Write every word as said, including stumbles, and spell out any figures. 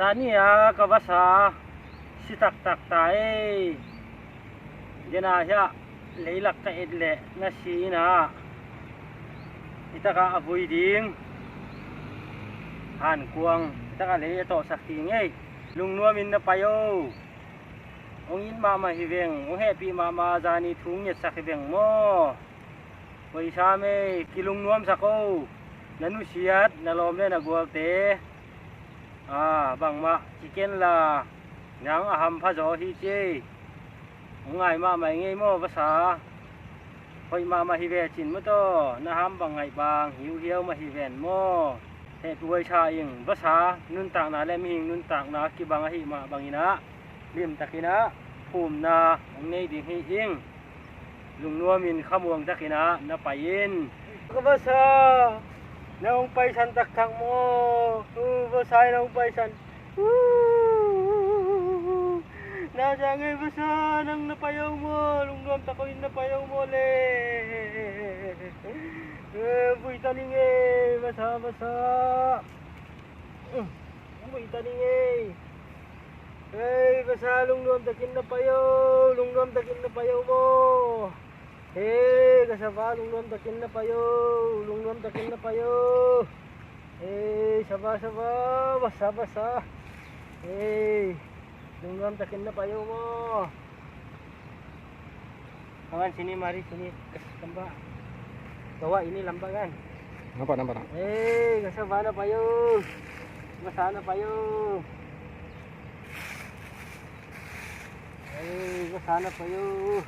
Tani a ka vasa si taktak ta ei. Dena hiah leilak ka et leh na si ina hitakah a vui ding. Hankuang hitakah lei a tawhsak ding ei. Lungnuamin na pai o. Hong it mahmah hi veng, hong hehpih mahmah, zani thu ngetsak hi veng maw. Huaisa mei, kilungnuamsak o. Na nusiat na lawm le na gualte a bangmah ci kenla, nang a hampha zaw hi ci ei. Hong ngai mahmah i ngei maw vasa. Hoih mahmah hi ve cin mataw, na ham bang ngaih bang hiuhiau mah hi ven maw. Hehpih huaisa ing vasa, nuntakna le mihing nuntakna kibang ahih mah banginah limtakinah phumna hong nei ding hi ing. Lungnuamin khamuang takinah na pai in. Ka vasa, na hong paisan taktak maw. Vasa, na hong paisan. Na za ngei vasa, nang na pai o maw. Lungnuam takin na pai o maw le. Vui ta ning ei vasa, vasa. Vui ta ning ei. Hei vasa, lungnuam takin na pai o. Lungnuam takin na pai o maw. Hei ka sava, lungnuam takin na pai o. Lungnuam takin na pai o. Hei sava, sava, vasa, vasa. Hei lungnuam takin na pai o maw. Angan sini mari sini. Lamba. Bawa ini lamba kan. Nampak, nampak, nampak. Eh, ka sava na pai o. Vasa na pai o. Eh, vasa na pai o.